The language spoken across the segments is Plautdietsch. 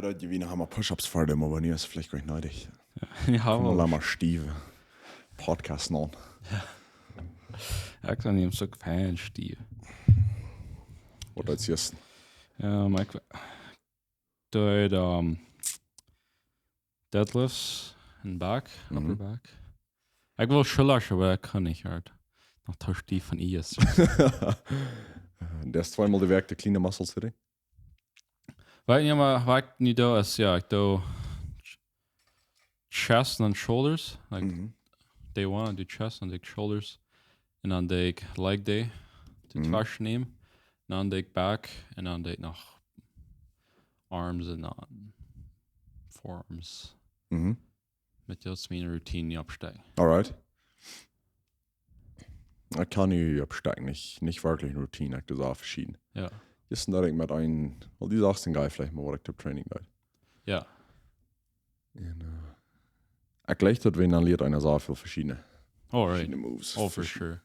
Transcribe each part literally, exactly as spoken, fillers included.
Daut je wie noch emol Push-ups fa däm, oba nu es veleicht goanich needich. Ja, Komm, oba lot mol Stief Podcast aun. Ekj sie nich soo Fan Stief. Waut es jetzt? Ja, oba ekj deed um, deadlifts en Back, upper Mhm. Back. Ekj wull Schulla, oba ekj kaun nich hart. Noch too stief von Ies. Daut es tweemol de Wäakj de kjliene Muscles, weet ekj. Weet nich, oba waut ekj nu doo es, ja, ekj doo ch- chest en shoulders. Like, Mhm. Day one, I do chest, dan doo ekj shoulders. En dan doo ekj leg day, de Mhm. Taschen nämen. En dan doo ekj back. En dan doo ekj noch arms en dan forearms. Mhm. Met daut es miene Routine nu oppstekjen. Alright. Ekj kaun nu oppstekjen, nich, nich werkjlich eene Routine, ekj doo soo veschieden. Ja. Jistren deed ekj met een, well, dee Sachen sent veleicht mol waut ekj toom Training deed. Ja. En, äh, ekj jleich daut, wan dan lieet eena soo väl veschiedne, All right. veschiedne Moves. Oh, for Veschiedne- sure.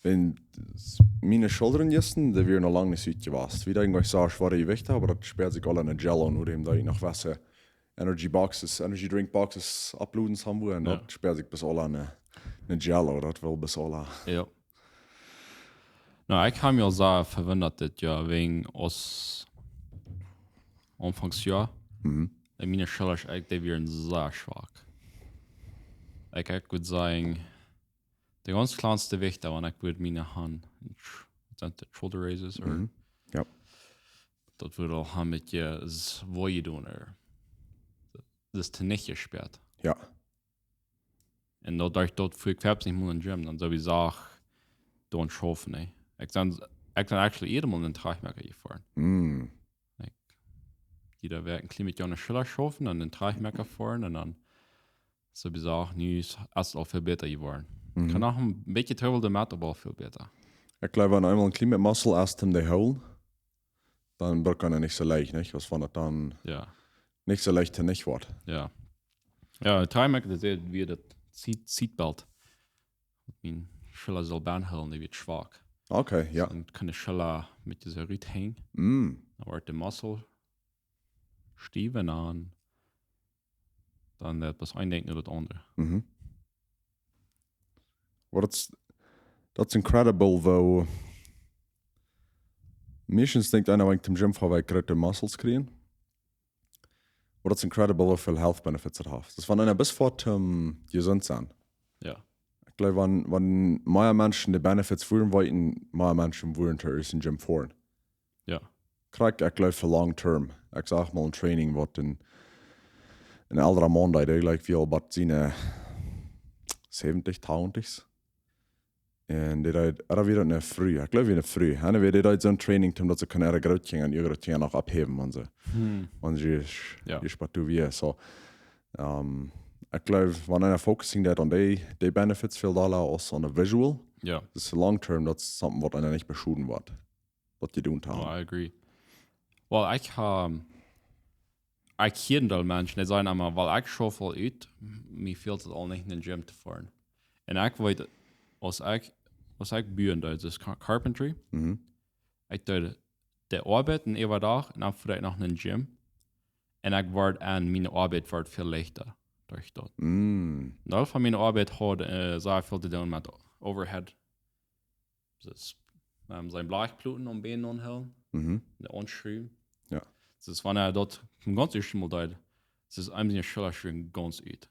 Wan s- miene Schullren jistren, dee wieren aul lang nich soo jewast. Wie deeden goanich soo schwoare Jewichte, oba daut späad sikj aul aun de Jello, no däm daut ekj noch waut Energy Boxes, Energy Drink Boxes uploaden haben, en Ja. daut späad sikj bat aul aun de, de Jello, daut well bat aul aun. Ja. Na, ekj hab mie aul sea vewundat dit Joa, wäajen aus Aunfangs Joa. Mhm. En miene Schullren, ekj, dee wieren sea schwak. Ekj, ekj wudd sajen, de gaunz kjlanste Jewicht, wan ekj wudd miene Haunt, sent daut shoulder raises, or Mhm. Ja. daut wudd aul haben met je s- wee jedonen, or daut es to nich jespäat. Ja. En daut, daut, daut fua ekj knaps nich mol en Gym, dan soo aus ekj sach, dan schaufen, ne. Ekj sie, ekj sie actually jiedet Mol en Trajchtmoaker jefoaren. Mm. Like, jiedet Wäakj een kjlien bät aun de Schulla schaufen, dan en Trajchtmoaker foaren en dan, soo aus ekj sach, nu es, es et aul väl bäta jeworden. Mhm. Kaun noch een bät Trubbel doamet, oba aul väl bäta. Ekj jleew, wan eemol een kjlien bät Muscle es, om dee hoolen, dan brukt eena nich soo leicht, nich? Aus wan et dan Ja. nich soo leicht to nich woat. Ja. Ja, Trajchtmoaker, daut es wia daut Seat, Seatbelt. Miene Schulla saul bie hoolen, dee wia schwak. Okay, ja. Dan kaun de Schulla met dise Riet hangen. Mm. Dan woat de Muscle stief en dan, dan daut es een Dinkj no daut aundre. Mhm. Well, daut es, daut es incredible, woo meistens denkjt eena, wan ekj em Gym foa, woa ekj groote Muscles kjrieen. Well, daut es incredible, woo väl Health Benefits et haft. Daut es wan eena bat foat, um, jesunt sennen. Ja. Ekj jleew, wan, wan mea Menschen de Benefits wudden weeten, mea Menschen wudden to eent en Gym foaren. Ja. Krakjt, ekj jleew, fa long term. Ekj sach mol een Training, waut een, een elra Maun deed, dee jlikj wia aul bie siene säwentich, tachentich. En dee deed, daut wia eene Fru, ekj jleew, eene Fru. Anyway, dee deed soon Training, om daut see kunnen äare Grootkjinja en äare Grootkjinja noch oppheewen, wan see, Hm. wan see, Ja. dee Spatu wia, soo. Ähm, ekj jleew, wan eena focusing deit aun dee, dee Benefits väl dolla aus aun de visual, Ja. daut es long term, daut es something, waut eena nich beschoden woat. Waut jedonen to Oh, haben. I agree. Well, ekj, ähm, ekj hia en Deel Menschen, dee sajen emma, well, ekj schauf aul ut, mie fält et aul nich en de Gym to foaren. En ekj weet, aus ekj, aus ekj buen deed, daut es Car-, Carpentry, Mhm. ekj deed de Oabeit en äwadach en dan foa ekj noch en de Gym. En ekj wort aun, miene Oabeit wort väl leichta derch daut. Mm. Een Deel von miene Oabeit haud, äh, sea väl to doonen met Overhead. Daut es, ähm, siene Blechploten aum Been aunhoolen, Mhm. de aunschruwen. Ja. Daut es, wan ekj daut een gaunz ieeschte Mol deed, daut es eenem siene Schulla schruwen gaunz ut.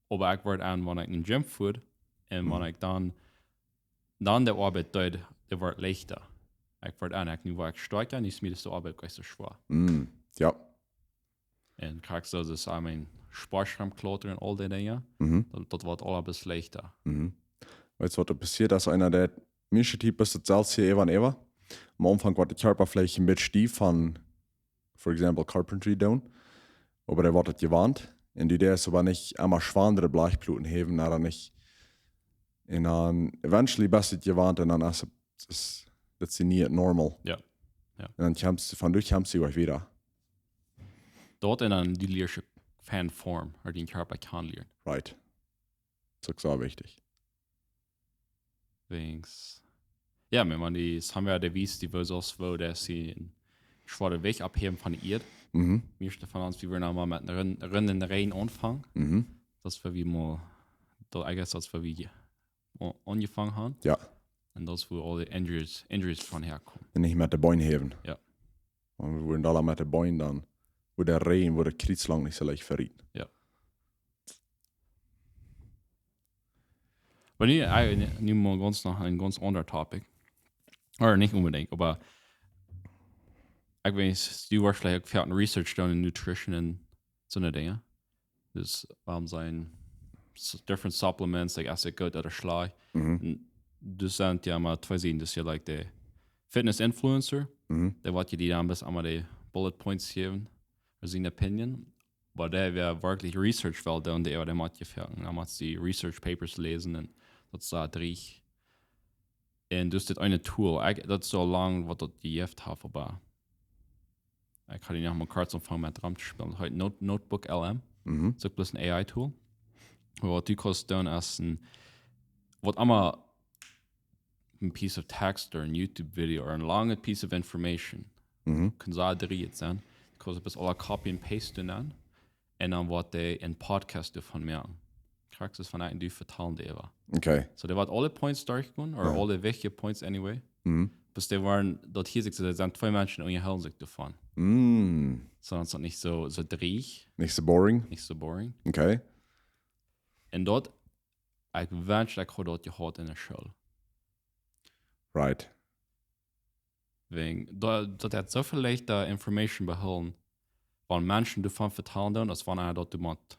Oba ekj wort aun, wan ekj en de Gym foa, en wan Mhm. ekj dan, dan de Oabeit deed, dee wort leichta. Ekj wort aun, ekj nu woa ekj stoakja, nu es mie de Oabeit nich soo schwoa. Mm. Ja. En krakjt soo, daut es aun mien Sportraum klautren en aul dee Dinja. Mhm. Daut, daut woat aules bät leichta. Mhm. Weetst, waut doa passieet, aus eena deit, mieeschte Tiet es daut selfst hia äwa en äwa. Aum Aunfank woat de Kjarpa veleicht een bät stief von, for example, Carpentry doonen. Oba dee woat et jewant. En dee deist oba nich emma schwoare Blechploten häwen, nä, dan nich. En dan eventually best du et jewant en dan es et, es, daut es nie normal. Ja. Ja. En dan kjemst du, von doa kjemst du wada. Daut en dan dee lieescht Fan formen, ooda dän Kjarpa kjanen lieren. Right. Daut es uk soo wichtich. Wäajen. Ja, wan dee, soo haben wie dee wiest, dee woo soo aus woo daut see en schwoare Wajch aufhäwen von de Ieed. Mhm. Mieeschte von ons, wie wudden emol met een Run, Run en de Regen aunfangen. Mhm. Daut es woo wie mol, daut, I guess, daut es woo wie o-, aunjefongen haben. Jo. Un daut es woo aul de Injuries, Injuries von häakomen. Un nich met de Been häwen. Jo. Wan wie wudden doa met de Been, dan wudd de Regen, wudd de Kjrietslang nich soo leicht velieten. Jo. Oba nu, äh, nu mol gaunz noch een gaunz aundret Topic. Ooda nich onbedinjt, oba ekj weet nich, du woascht veleicht uk väl Research doonen en Nutrition un soone Dinja. Dus, waut sent s-, different supplements, like, es et goot ooda schlajcht. Mhm. Un doa sent jo mau twee Sieden. Dus jo, like, de Fitness Influencer, mhm, dee woat die dan bloos emol de Bullet Points jäwen, ooda siene Opinion. Oba dee, wäa werkjlich Research well doonen, dee, dee mott je foaken, dan mott dee Research Papers läsen un daut es sea dreist. Un dus dit eene Tool, ekj, daut es aul lang waut daut jejäft haft, oba ekj haud hia noch mol kort aunjefongen met rom to spälen. Daut heet Note-, Notebook L M. Mhm. Daut es uk bloos een A I Tool. Oba waut du kaust doonen es een, waut emma een piece of text ooda een YouTube Video ooda een langet piece of information. Mhm. Kaun sea dreist sennen. Du kaust daut bloos aula copy and paste doonen. Un dan woat dee een Podcast doavon moaken. Krakjt soo aus ekj un du vetalen doaräwa. Okay. So, dee woat aule Points derchgonen, ooda, jo, aule wichtje Points anyway. Mhm. Bloos dee woaren, daut hia sikj, soo, doa sent twee Menschen un dee hoolen sikj doavon. Mm. So, dan es daut nich soo, soo dreist. Nich soo boring. Nich soo boring. Okay. Un daut, ekj wensch, ekj haud daut jehaut en de School. Right. Wäajen, daut, daut haft soo väl leichta Information behoolen, wan Menschen doavon vetalen doonen, aus wan eena daut doa mott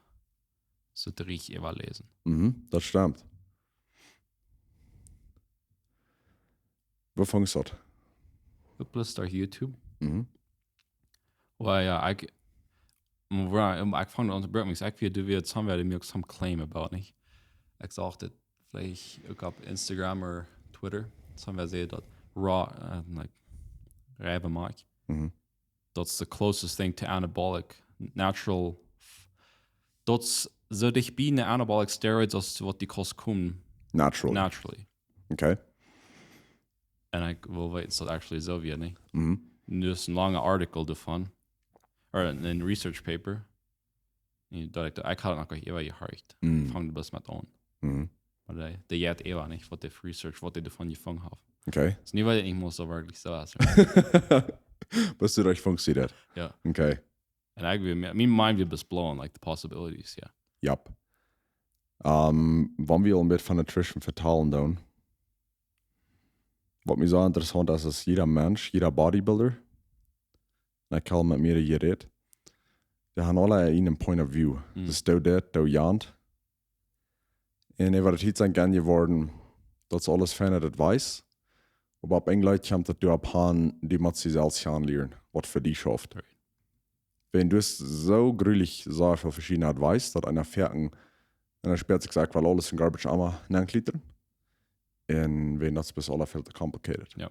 soo dreist äwaläsen. Mhm, daut stemmt. Woo funk daut? Uk bloos derch YouTube. Mhm. Oba jo, ekj, oba, oba ekj funk daut aun to brucken, wiels ekj wia, du wia, somebody made some claim about, nich? Ekj sach daut veleicht uk opp Instagram ooda Twitter. Somebody säd daut raw, äh, like, Reibemakj. Mhm. Daut is the closest thing to anabolic, natural. Daut es soo dicht bie de anabolic steroids aus waut du kaust komen. Natural. Naturally. Okay. Un ekj well weeten, es daut actually soo wia, nä? Mhm. Nu es een langa Artikel doavon. Ooda een, een Research Paper. Un daut ekj, ekj haud daut noch nich äwa jehorcht. Mhm. Funk daut bloos met aun. Mhm. Oba dee, dee jeit äwa nich, waut dee Research, waut dee doavon jefungen haft. Okay. Dus nu weet ekj nich mea soo werkjlich soo aus. Best du derch funktioniert? Jo. Okay. Un ekj wia, mie, mie mind wia bloos blown, like, the possibilities, jo. Yep. Ähm, wan wie aul een bät von Nutrition vetalen doonen, waut mie soo interessaunt es, es jieda Mensch, jieda Bodybuilder, un ekj hab met mearere jerät, dee haben aule eenen point of view. Mhm. Daut es doo dit, doo jant. Un äwa de Tiet sent enjeworden, daut es aules fein, daut wees. Oba opp een Jleet kjemt daut doaropp aun, du motst die selfst aunlieren, waut fa die schauft. Right. Wan du hast soo grulich soo väl veschiedne Advice, daut eena foaken, un dan spieet sikj, ekj well aules en garbage emma nenjlieren. Un wan daut es aules väl too complicated. Jo.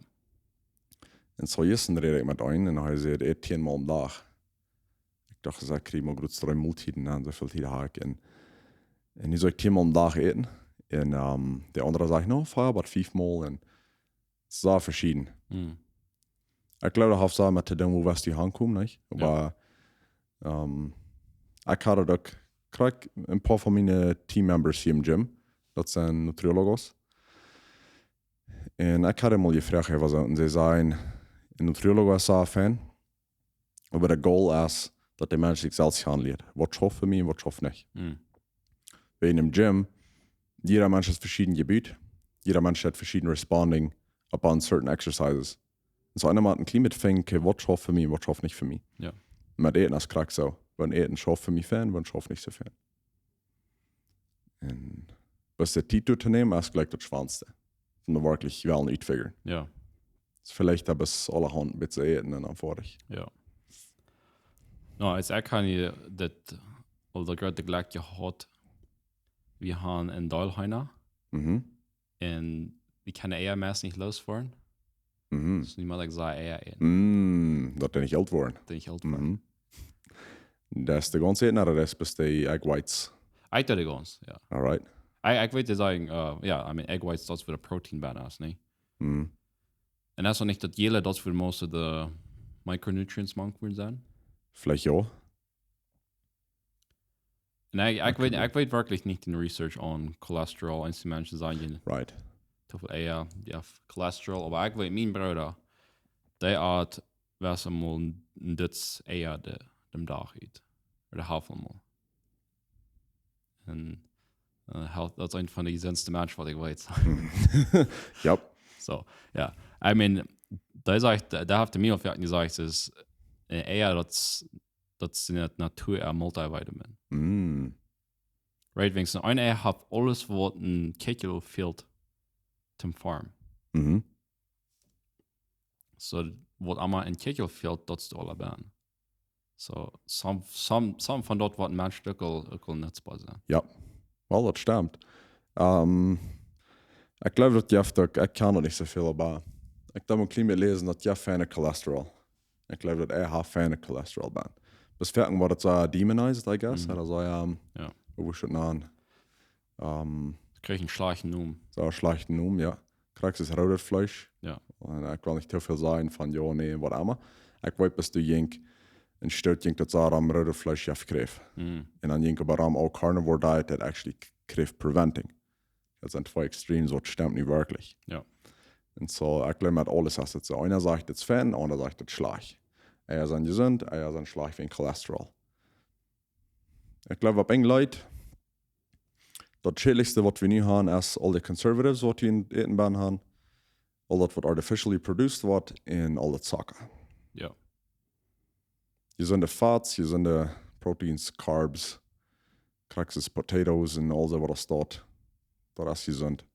Un soo jistren räd ekj met eenen un hee säd, ät tieen mol aum Dach. Ekj docht, ekj kjrie mau groots dree Moltieden aun, soo väl Tiet hab ekj. Un, un nu saj ekj tieen mol aum Dach äten. Un, ähm, de aundra sajcht, no, fief bat fief mol. Un soo veschieden. Mhm. Ekj jleew, daut haft soo met to doonen, woo west du aunkomen, nich? Jo. Oba, ähm, ekj haud daut uk, krakjt een poa von miene Teammembers hia em Gym, daut sent Nutriólogos. Un ekj haud mol jefroacht, waut see, un see säden, een Nutriólogo es sea fein, oba de goal es, daut de Mensch sikj selfst aunliert. Waut schauft fa mie un waut schauft nich. Mhm. Wan em Gym, jieda Mensch es veschieden jebut, jieda Mensch haft veschieden responding upon certain exercises. Un soo eena mott een kjlien bät finjen, okay, waut schauft fa mie un waut schauft nich fa mie. Jo. Met Äten es krakjt soo. Waut Äten schauft fa mie fein, waut schauft nich soo fein. Un waut de Tiet to nämen, es jlikj daut schwoaste. Om daut werkjlich well utfiguren. Jo. Dus veleicht hab ekj aulahaunt een bät äten un dan foadich. Jo. No, ekj hab hia daut, aul daut groote Jlekj jehaut, wie haben een Deel Heena. Mhm. Un wie kjennen Eia meist nich looswoaren. Mhm. Dus nu mott ekj soo Eia äten. Mm, daut dee nich oolt woaren. Daut dee nich oolt woaren. Mhm. Daut es de gaunze Äten, ooda daut es bloos de egg whites? Ekj doo de gaunze, jo. Alright. Ekj, ekj weet to sajen, äh, jo, I mean, egg whites, daut es wua de protein bie es, nä? Mhm. Un daut es uk nich daut jie, daut es wua most of the, micronutrients mank worden sennen. Veleicht jo. Nee, ekj weet, ekj weet werkjlich nich de Research aun Cholesterol. Eenje Menschen sajen, Right. Tofel Eia, jo, Cholesterol, oba ekj weet, mien Brooda, dee at, wia emol een Dutz Eia de, dän Dach ut. Ooda haulf emol. Un äh, health, daut es een von de jesuntste Menschen waut ekj weet. Ja. So, jo. I mean, dee sajcht, dee haft mie aul jesajcht, es, äh, Eia, daut es, daut es en de Natua een Multivitamin. Mm. Right, wäajen een Ei haft aules waut een Kjikjel fält toom formen. Mhm. So, waut emma een Kjikjel fält, daut es aul bennen. So, some, some, some von daut waut een Mensch uk aul, uk aul nutzboa sent. Well, daut stemt. Ähm, ekj jleew daut jeft uk, ekj kaun daut nich soo väl, oba ekj deed mol een kjlien bät läsen daut jeft feine Cholesterol. Ekj jleew daut Ei haft feine Cholesterol bennen. Bie foaken woat et soo demonized, I guess. Mhm. Ooda soo, ähm, Jo. Woo wudd daut nanen? Ähm, Kjricht een schlajchten Nomen. Soo een schlajchten Nomen, jo. Krakjt es roodet Fleesch. Jo. Un ekj well nich too väl sajen von jo, nä, waut emma. Ekj weet, bie de Jink, een Stoot Jink daut soo aun roodet Fleesch jeft Kjräft. Mhm. Un dan Jink oba aun uk carnivore diet, daut actually Kjräft preventing. Daut sent twee extremes, waut stemt nu werkjlich. Jo. Un so, ekj jleew met aules es et soo. Eena sajcht, daut es fein, aundra sajcht, daut es schlajcht. Eia sent jesunt, Eia sent schlajcht wäajen Cholesterol. Ekj jleew, opp een Leet, daut schädlichste waut wie nu haben, es aul de Conservatives waut wie em Äten bennen haben, aul daut waut artificially produced woat un aul daut Zucka. Jo. Jesunde Fats, jesunde Proteins, Carbs, krakjt es Potatoes un aul soo waut es daut. Daut es jesunt.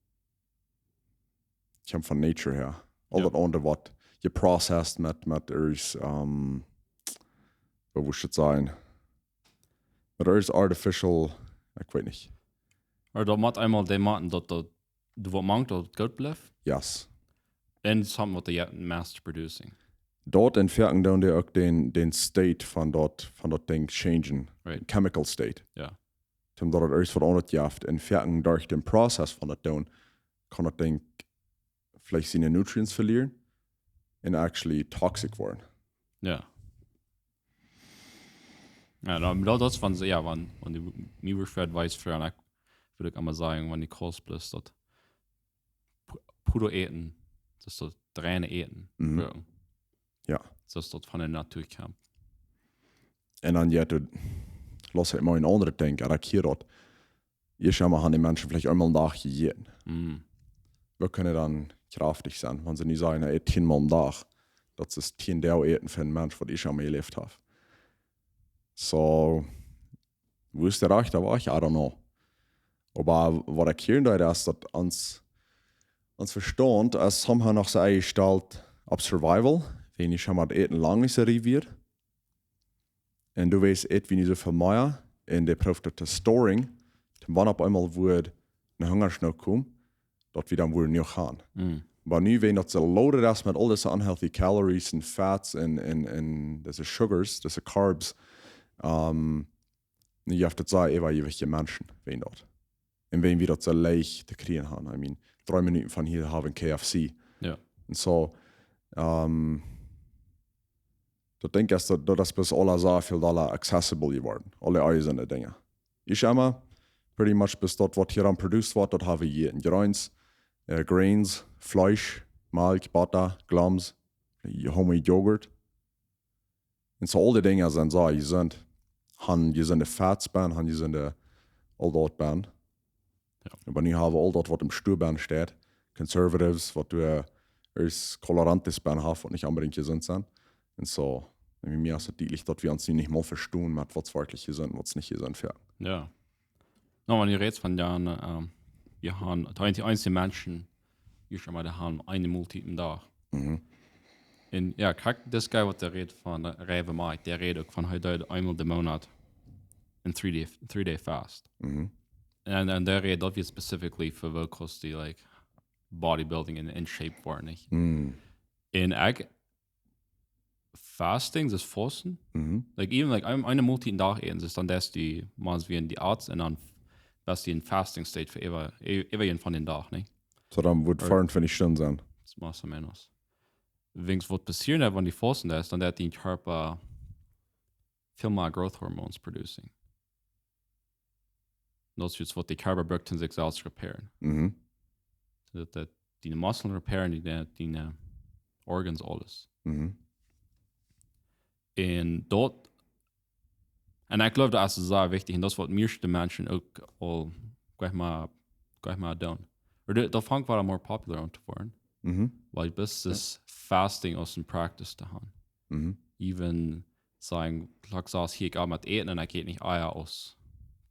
Kjemt von nature häa. Aul Jo. Daut aundre woat jeprocessed met, met irjent, ähm, woo wudd ekj daut sajen? Met irjent artificial, ekj weet nich. Oba daut mott eemol dee moaken daut, daut, daut waut mank, daut et goot blift. Yes. Un some waut dee mass producing. Daut un foaken doonen dee uk dän, dän state von daut, von daut Dinkj changen. Right. Chemical state. Jo. Toom daut et irjent waut aundasch jeft. Un foaken derch dän Prozess von daut doonen, kaun daut Dinkj veleicht siene nutrients velieren un actually toxic woaren. Jo. Jo, dan, daut, daut es von, jo, wan, wan du mie wurscht advice froagen, ekj wudd uk emma sajen, wan du kost bloos daut pu-, puro äten, daut es daut reine äten. Mhm. Jo. Jo. Daut es daut von de Natua kjemt. Un dan jeit et, lot ekj mol een aundret Dinkj, jo, ekj hia daut. Ieescht emol haben de Menschen veleicht eemol dän Dach jejäten. Mhm. Woo kjennen dan kjraftich sennen, wan see nu sajen, na, äten tieen mol dän Dach? Daut es tieen Doag äten fa een Mensch waut ieescht emol jeläft haft. So, woo es de rajchte Wajch? I don't know. Oba waut ekj hieren deed, es daut ons, ons Vestaunt es somehow noch soo enjestalt opp survival, wan wie soo mau äten lang es, es et wada. Un du weetst, ät wie nich soo väl mea, un dee proowt daut to storing, dan wan opp eemol woat een Hungasnoot komen, daut wie dan wudden nich gonen. Mhm. Oba nu, wan daut soo loaded es met aul dise unhealthy calories un fats un, un, un dise sugars, dise carbs, ähm, nu jeft et sea äwajewichtje Menschen, wäajen daut. Un wan wie daut soo leicht to kjrieen haben. I mean, dree Minuten von hia haben wie een K F C. Jo. Un so, ähm, daut Dinkj es daut, daut es bloos aula sea väl dolla accessible jeworden. Aule eiserne Dinja. Ieescht emol, pretty much bloos daut waut hia aun produced woat, daut haben wie hia en Greens, äh, Greens, Fleesch, Malkj, Botta, Glums, homemade Joghurt. Un so aul dee Dinja sent sea jesunt. Haben jesunde Fats bennen, haben jesunde aul daut bennen. Jo. Oba nu haben wie aul daut waut em Stua bennen steit. Conservatives, waut du, äh, aus Colorantes bennen hast, waut nich onbedinjt jesunt sent. Un so, bie mie es et dietlich daut wie ons nu nich mol vestonen met waut es werkjlich jesunt un waut es nich jesunt, jo. Jo. No, wan du rätst von dan, ähm, wie haben, de eensje, eensje Menschen, wie soo mau, dee haben eene Moltiet dän Dach. Mhm. Un jo, kjikj, dis guy waut dee rät von, äh, Reiwe Mike, dee rät uk von, hee deed eemol dän Moonat een three day, three day fast. Mhm. Un, un dee rät daut wia specifically fa woo kaust du, like, bodybuilding un in shape woaren, nich? Mhm. Un ekj, fasting, daut es fausten. Mhm. Like, even, like, een, eene Moltiet dän Dach äten, daut es dan daut du, machst wie en die Arzt un dan best du en fasting state fa äwa, ä-, äwa een von dän Dach, nich? So dan woat Right. veeauntwintich Stunden sennen. Daut es más o menos. Wäajen waut passieren deit, wan du fausten deist, dan deit dien Kjarpa väl mea growth hormones producing. Daut es waut dien Kjarpa brukt, om sikj selfst repairen. Mhm. Daut, daut diene Muskeln repairen, diene, diene organs, aules. Mhm. Un daut, un ekj jleew, daut es sea wichtich. Un daut es waut mieeschte Menschen uk aul, saj mau, saj mau, doonen. Ooda daut, daut fangt wada more popular aun to woaren. Mhm. Wiels bloos daut fasting aus eene practice to haben. Mhm. Even sajen, like, soo aus hia, ekj hab met äten un ekj ät nich Eia aus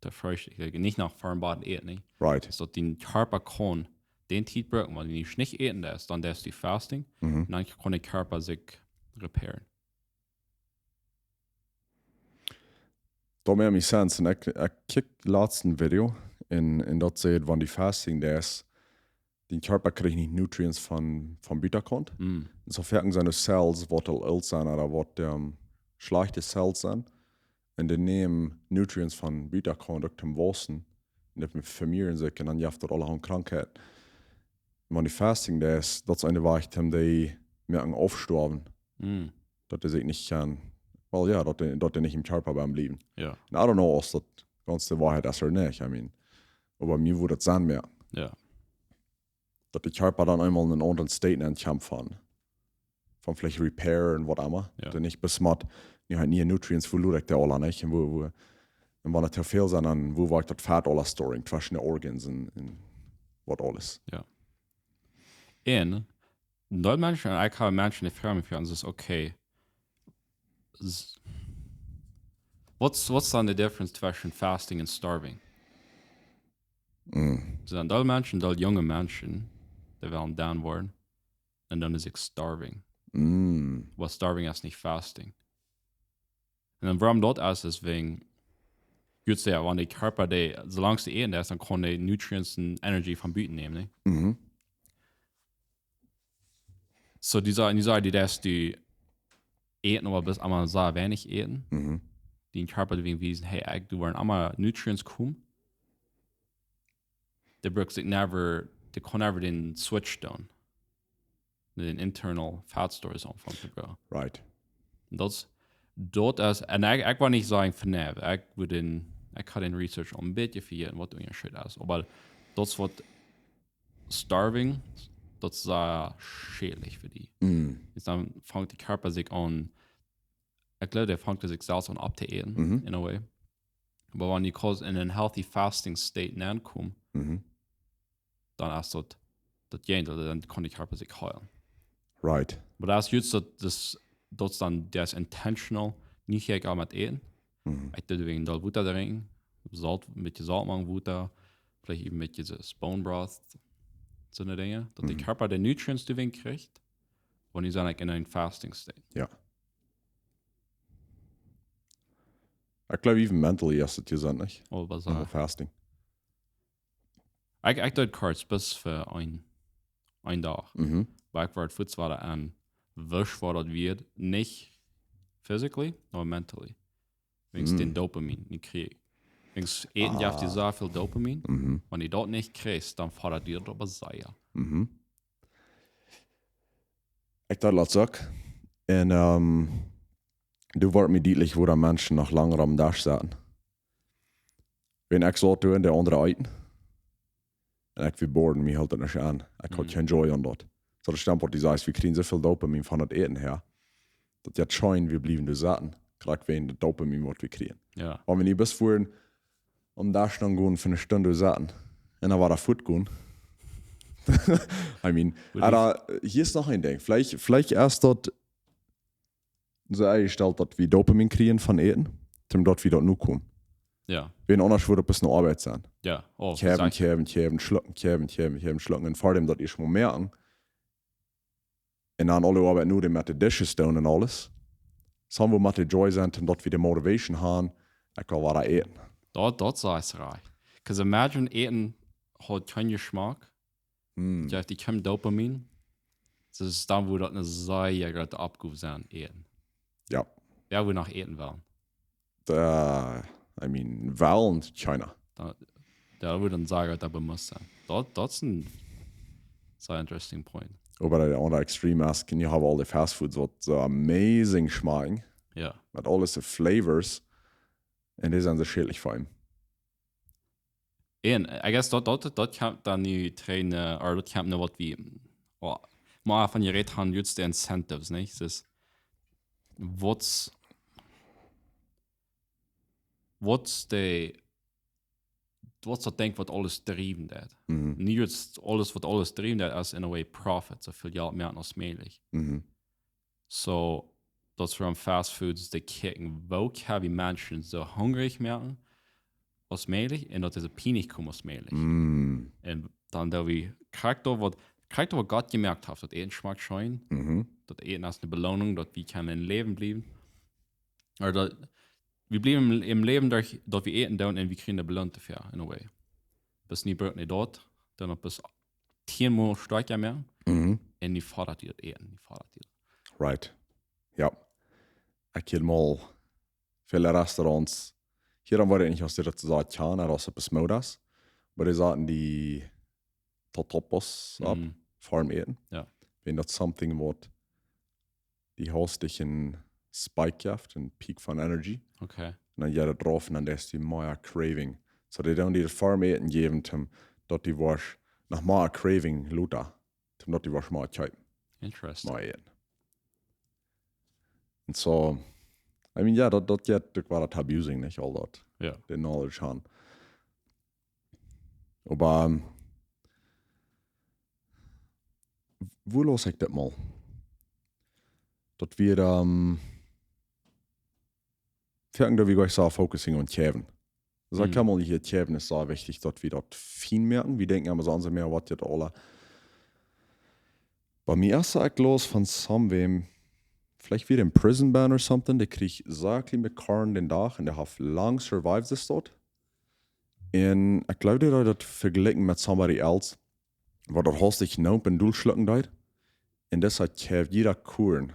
to Freestikj. Ekj ät nich no Farmbad äten, nä. Right. Daut dien Kjarpa kaun dän Tiet brucken, wan du nich äten deist, dan deist du fasting. Mhm. Un dan kaun dien Kjarpa sikj repairen. Daut made me sense. Un ekj, ekj kjikj latst een Video un, un daut sajcht, wan du fasting deist, dien Kjarpa kjricht nich nutrients von, von butakaunt. Mm. Un soo foaken sent doa Cells, waut aul oolt sent ooda waut, ähm, schlajchte Cells sent. Un dee nämen nutrients von butakaunt uk toom wausen. Un dee vemieren sikj un dan jeft daut aulahaunt Krankheit. Wan du fasting deist, daut es een Wajch, om dee mea aufstoawen. Mm. Daut dee sikj nich kjennen, well, jo, daut dee, daut dee nich em Kjarpa bleiwen bliewen. Jo. Un I don't know, aus daut gaunz de Woarheit es ooda nich, I mean. Oba bie mie wudd daut sennen mea. Jo. Daut dien Kjarpa dan eemol en een aundren state nenkjemt von, von veleicht repair un waut emma. Jo. Daut nich besmat, nu hab ekj nie nutrients, woo lud ekj dee aula nich un woo, woo, un wan et too väl sent, dan woo woa ekj daut Fat aula storing, tweschen de organs un, un waut aules. Un een Deel Menschen, un ekj hab Menschen, dee froagen mie, es okay. S-, what's, what's then the difference tweschen fasting un starving? Mm. Soo, een Deel Menschen, een Deel junge Menschen, dee wellen down woaren. Un dan es et starving. Mm. Oba starving es nich fasting. Un dan wuarom daut es, es wäajen, jie sajen, wan dien Kjarpa dee, soo lang aus dee äten deist, dan kaun dee nutrients un energy von buten nämen, nä? Mhm. Soo, dee saj-, dee sajen, dee deist du äten, oba bloos emol sea weinich äten. Mhm. Dien Kjarpa dee woat wiesen, hey, ekj, doa woaren emma nutrients komen. Dee brukt sikj never, dee kaun never dän switch doonen. Dän internal fat stores aunfangen to growen. Right. Daut, daut es, un ekj, ekj woa nich sajen von nä, ekj wudd dän, ekj hab dän research aul een bät vejäten, waut de Unjascheet es. Oba daut es waut starving, daut es sea schädlich fa die. Mm. Dan fangt dien Kjarpa sikj aun, ekj jleew, dee fangt sikj selfst aun opptoäten, Mhm. in a way. Oba wan du kaust en een healthy fasting state aunkomen, Mhm. dan es daut, daut Jäajendeel, dan kaun dien Kjarpa sikj heelen. Right. Oba daut es just daut, daut, daut es dan, daut es intentional, nich jlikj aul met äten. Mhm. Ekj doo wäajen daut Wota drinkjen, Solt, een bät Solt mank Wota, veleicht een bät daut bone broth, soone Dinja. Daut dien Mhm. Kjarpa de nutrients doawäajen kjricht, wan du dan, like, en een fasting state. Jo. Ekj jleew, even mentally es et jesunt, nich? Oba soo. Noch fasting. Ekj, ekj deed Carbs bloos fa een, een Dach. Mhm. Oba ekj wort fuaz wada aun, wist waut daut wia, nich physically, oba mentally. Wäajen Mm. dän Dopamin, dee kjrieech. Wäajen äten jeft die Ah. sea väl Dopamin. Mhm. Wan du daut nich kjrichst, dan foddat die daut oba sea. Mhm. Ekj deed latst uk. Un, ähm, doa wort mie dietlich, woo Menschen noch lang aum Desch sauten. Wan ekj saut doa un de aundre eeten. Un ekj wia bored, mie hilt daut nich aun. Ekj haud Mhm. kjeen joy aun daut. Soo, daut stemmt waut du sajst, wie kjrieen soo väl Dopamin von daut Äten häa. Daut jeit scheen, wie bliewen doa sauten. Krakjt wäajen daut Dopamin waut wie kjrieen. Jo. Oba wan du best fa een, aum Desch dan gonen fa eene Stund doa sauten. Un dan wada fuaz gonen. I mean, Would oba hia es noch een Dinkj. Veleicht, veleicht es daut soo enjestalt, daut wie Dopamin kjrieen von Äten, om daut wie daut nu komen. Jo. Wan aundasch wudd et bloos ne Oabeit sennen. Jo. Oh, Kjäwen, saj- kjäwen, kjäwen, schlucken, kjäwen, kjäwen, kjäwen, schlucken. Un ver däm daut ieescht mol moakjen. Un dan aule Oabeit nu met de Dishes doonen un aules. Soo wie met de joy sent un daut wie de motivation haben, ekj well wada äten. Daut, daut es rajcht. 'Cause imagine, äten haft kjeen Jeschmack. Hm. Jo, dee kjrieen Dopamin. Daut es dan, woo daut eene sea groote Oppgow sennen, äten. Jo. Jo, woo noch äten wellen. Äh, I mean, wellen kjeena. Dan, jo, daut wudd dan sea groote Bewusstsein. Daut, daut es een sea interesting point. Oba de aundre Extrem es, nu hab wie aul de Fast Foods, waut soo amazing schmakjen, Ja. met aule Flavors. Un dee sent soo schädlich fa eenem. En, I guess daut, daut, daut kjemt dan nu trainen, or daut kjemt nu waut wie, well, mau von jerät haben, just de incentives, nich? Dus, what's, what's de, what's daut Dinkj, waut aules drift daut? Mhm. Nu just aules, waut aules drift daut, es in a way profit, soo väl Jelt moaken aus mäajlich. Mhm. So, daut es wuarom Fast Foods, dee kjikjen, woo kjenn wie Menschen soo hungrich moaken aus mäajlich un daut dee soo pienlich komen aus mäajlich. Mhm. Un dan daut wie krakjt daut, waut, krakjt daut, waut Gott jemoakt haft, daut Äten schmakjt scheen, Mhm. daut Äten es eene Beloonunk, daut wie kjennen em Läwen bliewen. Oba daut, wie bliewen em, em Läwen derch daut wie äten doonen un wie kjrieen eene Beloonunk doafäa, in a way. Bat nu brukt nich daut, dan opp bat tieenmol stoakja moaken Mhm. un nu foddat die daut Äten, nu foddat die daut. Right. Jo. Ekj hia mol väle Restaurants. Hia dan woat nich, aus dee daut soo sajen, ooda aus et besmoot es. Oba dee saten die Totopos opp, Mhm. Farm äten. Jo. Wan daut something waut die haustich een Spike jeft, een Peak von Energy. Okay. Un dan jeit daut rauf un dan hast du mea Craving. So, dee doonen die daut Farm äten jäwen, toom daut du woascht noch mea Craving lota, toom daut du woascht mea kjeepen, Interesting. mea äten. Un so, I mean, jo, daut, daut jeit uk wada to abusing, nich, aul daut. Jo. De Knowledge haben. Oba, ähm, woo los ekj daut mol? Daut wie, ähm, foaken daut wie nich soo focusing aun kjeepen. Soo, Mhm. kjenn wie hia, kjeepen es soo wichtich, daut wie daut fein moaken. Wie denkjen emma soo aun, soo mea waut daut aula. Bie mie es ekj los von somewhere, veleicht wia een Prison Band or something, dee kjrieech soo kjlien bät Korn dän Dach un dee haft lang survived, es daut. Un ekj jleew, dee deed daut vejlikjen met somebody else, waut daut haustich noom un dolschlucken deed. Un daut es, ekj hab jieda Korn.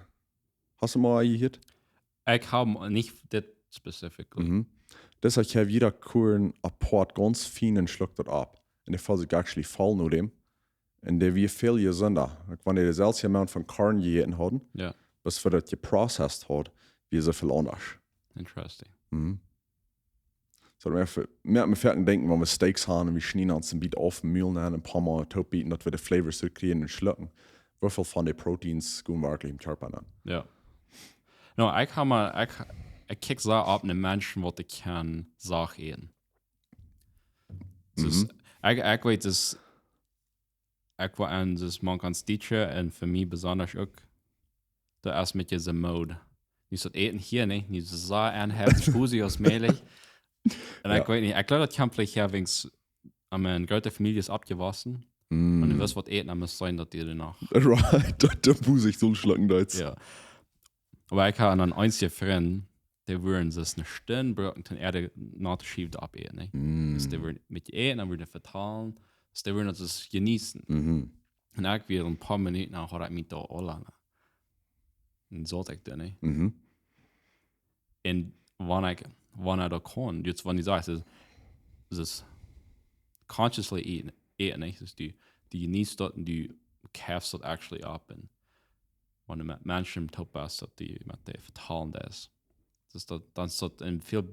Hast du mol jehieet? Ekj hab nich dit specifically. Mhm. Daut es, ekj hab jieda Korn apoat gaunz fein un schluck daut opp. Un dee feelt sikj actually voll no däm. Un dee wia väl jesunda. Like, wan dee daut selwje Amount von Korn jejäten hauden, Jo. waut fa daut jeprocessed haud, wia soo väl aundasch. Interesting. Mhm. So, mea fa, mea, mea foaken denkjen, wan wie Steaks haben un wie schnieden ons een bät auf, mehlen un een poa mol toop bieten, daut wie de Flavors trigj kjrieen un schlucken. Woo väl von de Proteins gonen werkjlich em Kjarpa aun? Jo. No, ekj hab mau, ekj, ekj kjikj soo opp no Menschen, waut dee kjennen Sachen äten. Dus, Mhm. ekj, ekj weet, dus, ekj woa aun, dus, mank ons Dietsche un fa mie besonda uk, daut es met dise Mode. Nu es daut Äten hia, nich? Nu es daut soo aunhebben, spusi aus mäajlich. Un ekj Jo. weet nich, ekj jleew, daut kjemt veleicht hia wäajen, aun miene groote Famielje es oppjewossen. Mm. Un du weetst waut äten, dan mott sennen, daut die doano. Right, daut du Busch dolschlucken deist. Jo. Oba ekj haud een eensja Frint, dee wudden soo eene Stund brucken, toom äare Notenschiew opptoäten, nä? Mm. Dus dee wudden met äten, dan wudden vetalen. Dus dee wudden daut jeneeten. Mhm. Un ekj wia een poa Minuten, dan haud ekj mie doa aul aun. Un soo ekj dan, nä? Mhm. Un wan ekj, wan ekj daut kaun, jetzt wan du sajchst, es, es consciously äten, äten, nä? Dus du, du jeneetst daut un du kjrichst daut actually opp. Un wan du met Menschen toop best, daut du met dee vetalen deist. Dus daut, dan es daut een väl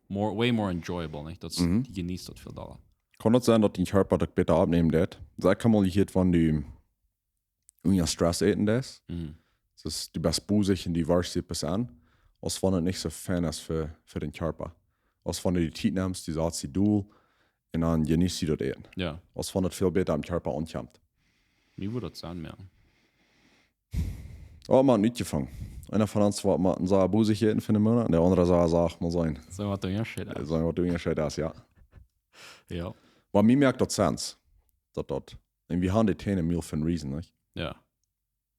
more, way more enjoyable, nä? Daut, Mhm. Du jeneetst daut väl dolla. Kaun daut sennen, daut dien Kjarpa daut bäta oppnämen deit? Saj, kaun mol hia, wan du unja Stress äten deist? Mhm. Dus du best busich un du woascht die bes aun, aus wan et nich soo fein es fa, fa dän Kjarpa. Aus wan du die Tiet nemst, du satst die dol, un dan jeneetst du daut Äten. Jo. Aus wan et väl bäta aum Kjarpa aunkjemt. Woo wudd daut sennen, jo? Oh, Maun, nich jefangen. Eena von ons woat mau sea busich äten fa eenen Moonat, un de aundra sea sacht mol sennen. Soo waut du hia schit. Soo waut du hia schit, jo. Jo. Oba mie moakt daut Sinn, daut daut. Un wie haben dee Tiet mol fa eene reason, nich? Jo.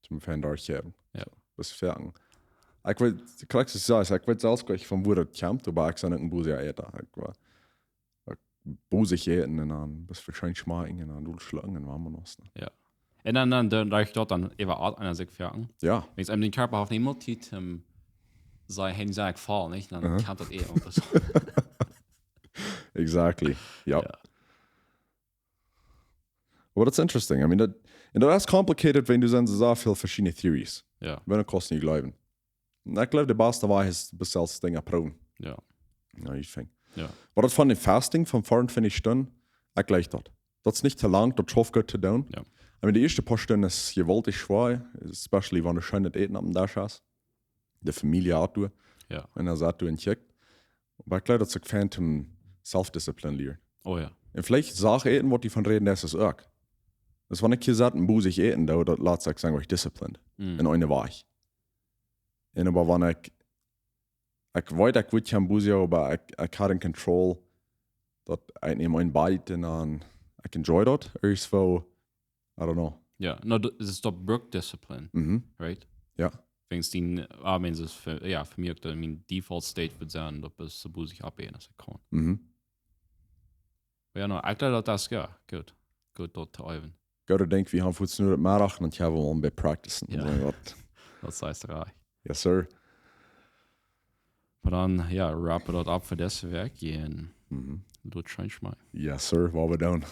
Toom fein derchjäwen. Jo. Waut fa een. Ekj weet, krakjt soo aus, ekj weet selfst nich von wua daut kjemt, oba ekj sie een busicha Äta. Ekj woa, ekj busich äten un dan waut fa scheen schmakjen un dan dolschlucken un waut mau noch, nä? Jo. Un dan, dan, dan, dan es daut dan äwa aul aun sikj vejagen. Jo. Wan et dän Kjarpa haft nich mea Tiet, ähm, saj, hey, saj ekj voll, nich? Dan Aha. Kjemt daut Äten opp. Exactly. Jo. Jo. Oba that's interesting. I mean, daut, Un daut es complicated, wan doa sent soo väl veschiedne Theories. Jo. Wan du kaust nich jleewen. Un ekj jleew, de baste Wajch es, bloos selfst Dinja proowen. Jo. Jo, ekj finj. Jo. Oba daut von de Fasting von veeruntwintich Stunden, ekj jleew daut. Daut es nich too lang, daut schauft goot to doonen. Jo. Ekj meen, de ieeschte poa Stunden es jewaultich schwoa, especially wan du scheenet Äten oppem Desch hast. De Famielje haft doa. Jo. Un dan sat du un kjikjt. Oba ekj jleew, daut es uk fein toom Self-Discipline lieren. Oh jo. Un veleicht Sachen äten, waut du von räden deist, es uk. Daut wan ekj hia sat un busy äten doo, daut lat sikj sajen, wea ekj disciplined. Mm. En eene Wajch. Un oba wan ekj, ekj weet, ekj wudd kjeen busy, oba ekj, ekj haud en control, daut ekj neem een bite un dan, ekj enjoy daut, or so, I don't know. Jo, no, daut es daut brukt Discipline, Mhm. Right? Jo. Fangst dien, ah, mien, es fa, jo, fa mie uk daut mien default state wudd sennen, daut es soo busy oppeten aus ekj kaun. Mhm. Jo, no, ekj jleew daut es, jo, goot. Goot daut to äwen. Goot, ekj denkj, wie haben fuaz nu de Meddach un dan haben wie aul een bät practice. Jo. Un soo waut. Daut es rajcht. Yes, sir. Oba dan, jo, wrappen daut opp fa dise Wäakj un Mhm. daut scheen schmei. Yes, sir, waut wie doonen.